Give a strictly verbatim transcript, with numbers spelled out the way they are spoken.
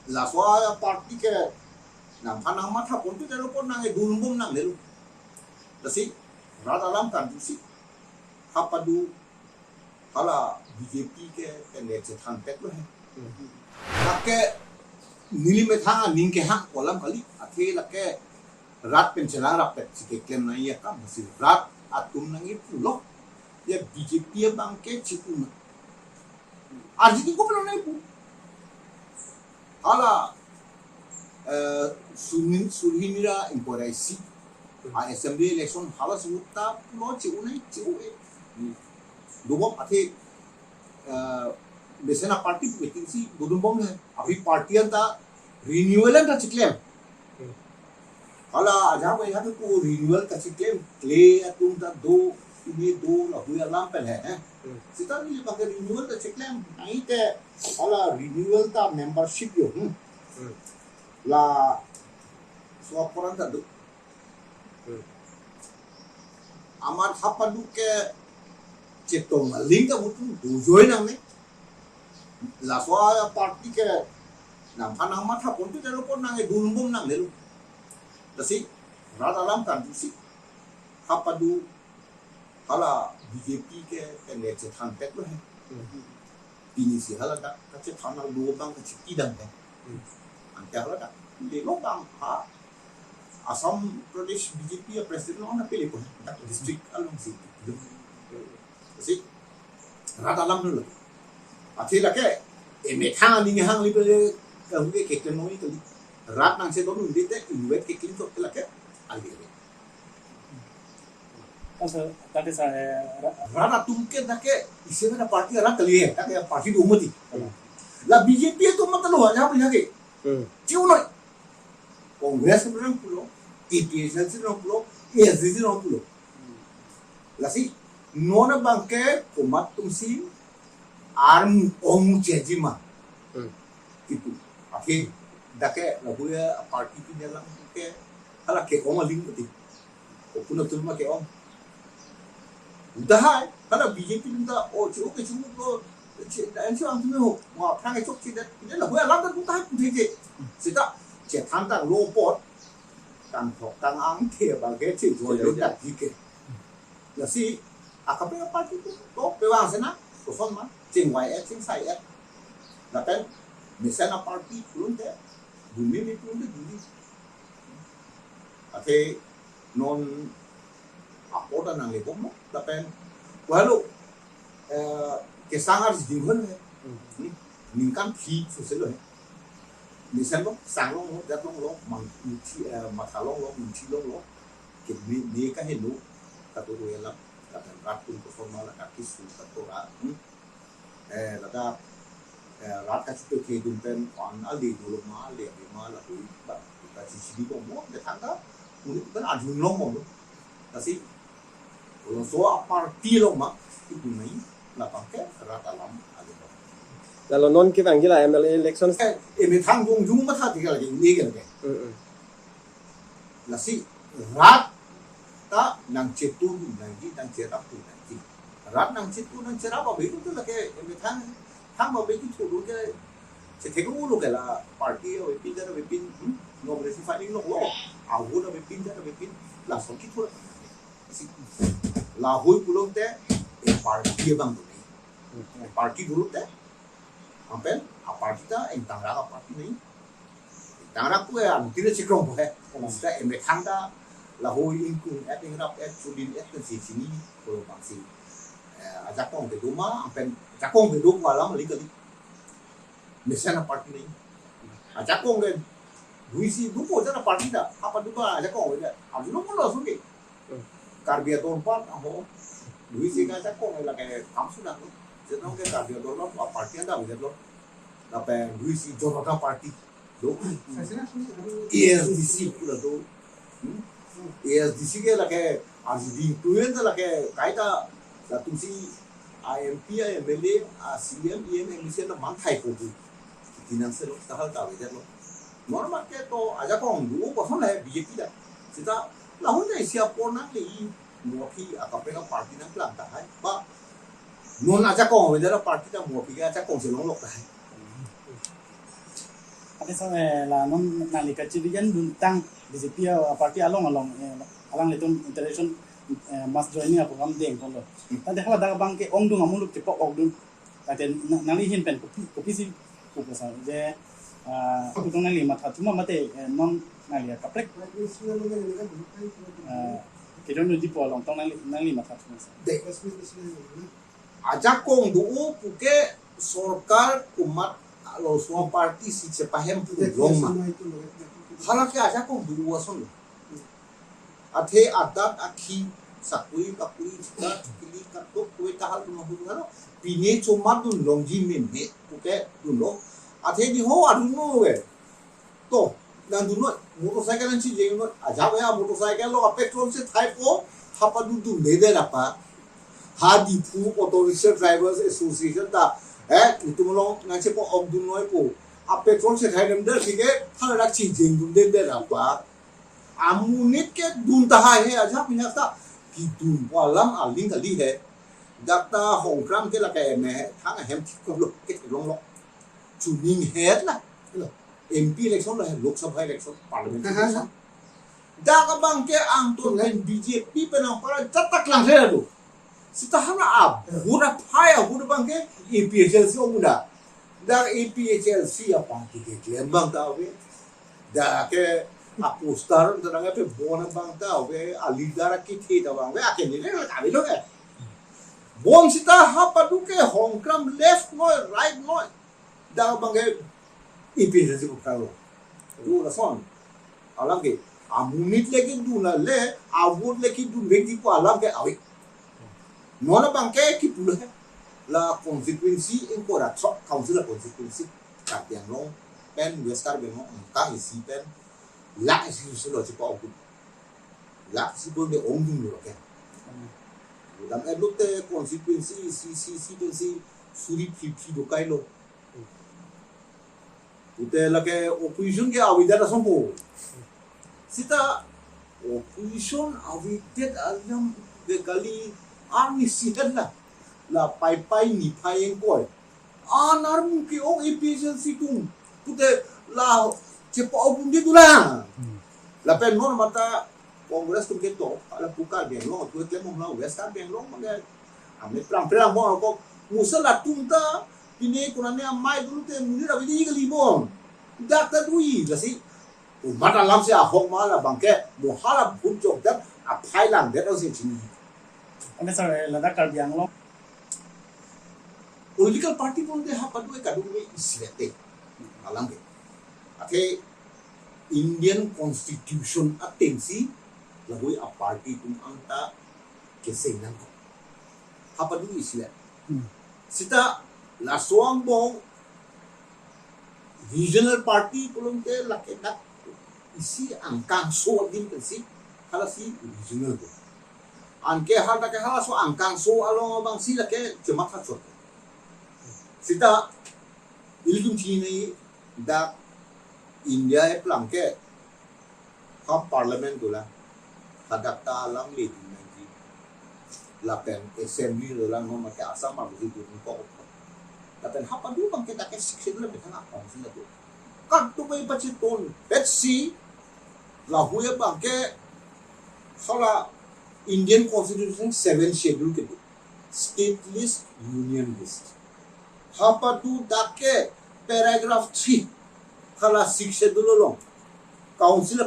Laso a-party ke nangphan nangmatha pontu delo pon nang-edun bom nangnelo. Lasi rat alam kandusi hapadu hala B J P ke kene chethan pet lo he. Lake neli methang aning kehang pu alam kali, athe lake rat pen chelang rap pet si keklem nangji akam, si rat atum nangji pulo. Ya B J P abang ke chikun. Arjini ko pelo nangji pu. Hala, eh, sunin, surhini ra ingkoi ra isi a-assembly election hala sumut ta pulo che-unai che-u-e. Dobom athe, eh, mesen a-party pu ketingsi dodun bom le. Aphi party anta renewal anta chiklem. Hala ajahak ajahak pu renewal kachiklem, kle atum ta do, ini do, lahui alam pen he, he. Hmm. Seta neli pakai renewal ta chiklem, nangji te hala renewal ta membership jo, hmm. Hmm. Laso apor anta do. Hmm. Amat hapadu ke chetong aling ta mutu dojoi nangne. Laso a-party ke nangphan nangmatha pontu delo pon nang-edun bom nangnelo. Lasi rat alam kandusi hapadu hala B J P ke kene chethan pet lo he. Hmm. Pini si hala dak kachethan lo abang kachiki dam he. Hmm. Anke hala dak lelo abang ha Assam Pradesh B J P a-president lo na pele po he. Dak district alongsi. Lasi rat alam lo. Athe lake emethang aning hang li pele kahuke keklem noi kali. Rat nangchedon un-e te invite keklem chot ke lake ali. Asa, tadi saya ra- Rat atum ke dak ke isi na party rat kali he, dak ke party do mati. La B J P atum mata lo aja punya ke. Hmm. Chiu noi. Congress ke nang pulo, T P H L si nang pulo, A S D C nang pulo. Lasi non abang ke komat atumsi armu ong chejima. Hmm. Itu. Athe dak ke labuya party punya lang ke hala ke-ong aling mati. O puno tulma ke-ong. Udahai, hala B J P atum ta, o, che, o, ke, che, o, che, da, che, ang tume ho, mo, aphrang ke chok, che, da, da, la, ho, alam ta, udahai, puthe, che. Seta, chethan tanglo apot, tangthok, tang angthe, abang ke, che, jo, jo, jo, jo. Da, di ke. Lasi, akaprek aparty atum, to, pe vang sena, koson ma, chingvai-et, chingsai-et. Lapen, mesen aparty, pulote, dumi mi pulote, dumi. Athe, non apor ta nangle bomlo, lapen, walo, eh, kesang arjiding hon he. Hmm. Hmm. Ningkan phi sose lo he. Mesen lo, sang longlo, jat longlo, mang, muthi, eh, matha longlo, muthi longlo. Ke me, me kaheno, kato ro alam, lapen rat atum koson ma la kakisu, kato ra, hmm. Eh, ladak, eh, rat kachito kedun pen, pan ale dolo ma, ale ave ma, lapu ba, kachichini bomlo, methang ta, uni pen adun long bomlo. Lasi, laso aparty along ma, itum nai, labang ke rat alam ale bom. Lalo non kevangji la M L A election. Eh, eh, methang jongjung matha tiga lagi, ini kan ke. Mm, mm. Lasi, rat ta nangchetu nangji, nangcherap tu nangji. Rat nangchetu nangcherap abe itu tu lake, eh, methang, thang abe itu tu ke, chethek lo ke la party avepin, jat avepin, hmm? Nomination filing longlo, ahut avepin, jat avepin, lason kithur. Lasi, lahui pulote, eh, party abang tu nai. Eh, party pulote, lapen, aparty ta, ingtangrak aparty nai. Ingtangrak pu ya, mungkin si krong pu he. Seta emethang ta, lahui ingkung-et, ingrap-et, chulin-et, kan si chini, kalau bangsi. Eh, ajakong kedo ma, lapen, ajakong kedo pu alam ali kali. Mesen aparty nai. Ajakong ke, duisi, dupo jana party ta, apa dupa ajakong ke, ajakong lo, lo, so ke. Karbi Adorbar aho, duisi ka ajakong lake kam sudah lo. Jetong ke Karbi Adorbar aparty anda udah lo. Lapen duisi Janata Party do. A S D C pura do. Hmm? A S D C ke lake arjiding tuyen ta lake kaita latumsi a M P, a M L A, a C M, E M, M C na mangthai ko bu. Tinang selo tahal ta vedet lo. Normal ke to ajakong do koson la B J P ta. Seta lahun ta isi apor nangle-i, mo aphi akaprek aparty nangklang tahai. Ba non ajakong avedetlo aparty ta mo aphi ke ajakong si longlok tahai. Ante sir, eh, la non nangli kachiri-endun tang B J P a party along along, eh, alanglitum interaction, eh, mass joining a-program dengponlo. Hmm. Tangte hala dak abang ke ongdung amuluk chepa-okdun. Tangte na-, nangli ahin pen kopi, kopisi pupo sir. Je, ah, kutong nangli matha thuma mate, eh, non nangli akaprek, ah, kedon nodi pu along tong nangli, nangli matha thuma sir. De. Ajakong do-o puke sorkar komat laso a-party si chepahem pu long ma. Hala ke ajakong do-o ason. Athe adat akhi sakuri bakuri chika kili katok kue tahal duma hu halo. Pine chomat dun longji meme puke dunlo. Athe di ho adunlo ke. To, nangdunlo, motorcycle nangchijenglo, ajak ya motorcycle lo, a-petrol chethaipo, hapadu dunde de apa. Ha Diphu Auto Rickshaw Drivers Association ta, eh, itum along nangchepa-okdunlo po. A-petrol chethai nem de, sige, hala dak chijengdunde de apa. Amonit ke dun tahai he, ajak pinyak ta, kidunpo alam aling kali he. Dak ta Hongkram ke lake me, thang ahem thik lo, ke longlo. Chuning het la. M P election lo he, Lok Sabha election, Parliament election. Dak abang ke angton pen B J P pen angpara jatak lang he lo. Seta hala a-vote aphai a-vote abang ke A P H L C ong da. Dak A P H L C a-party keklem abang ta ave. Dak ke a-poster ta nangpebon abang ta ave, a-leader akethe ta abang ave, akene le kave lo ke. Bonseta hapadu ke Hongkram left noi, right noi. Dak abang ke A P H L C ko kalo. Ru lason. Alam ke, amonit le kedun le, a-vote le kedun vekji pu alam ke ave. Non abang ke kipu le. La constituency ingkoi ra chok council a-constituency. Karbi Anglong pen, West Karbi Anglong, angka isi pen. Lak isi susi lo chepa-okdun. Lak isi bol de ongdunlo ke. Dam-et lote constituency isi, isi, isi pensi suri phli phli dokai lo. Pute lake opposition ke avedet asonpo. Seta opposition avedet alam ke kali arni sihet la. La Paipai niphai ingkoi. An armu ke-ong A P H L C atum. Pute la chepa-okdunde dolang. Hmm. Lapen non mata Congress atum ke to, ala pu Karbi Anglong, tu klem mong la West Karbi Anglong, mane, ame prang prang mong ko, musa latum ta, pine konane amei dulu te, muni rabi di kali bom. Dak ta dui, lasi, komat alam si ahok ma la abang ke, mo hala vote jokdet, aphai langdet, lasi chini. Ante sir, eh, ladak Karbi Anglong. Political party pon de hapadu kadung me isilet te. Alam ke. Athe Indian Constitution atengsi lahei a-party atum anta keseng nangkok. Hapadu isilet. Hmm. Seta laso angbong regional party pulote lake dak isi angkangso adim pensi halasi regional ko. Anke hal dak ke halaso angkangso along abangsi lake chematha chot. Seta ilitum chinine dak India eplang ke ha parliament dolang, hadak ta alam ledun nangji. Lapen assembly dolang, no make Assam abangsi dun ko. Lapen hapadu abang ke dak ke six schedule methang akong si lado. Kadokave pacheton, let's see, lahei abang ke hala Indian Constitution seven schedule kedo. State list, union list. Hapadu dak ke paragraph three. Hala six schedule along. Council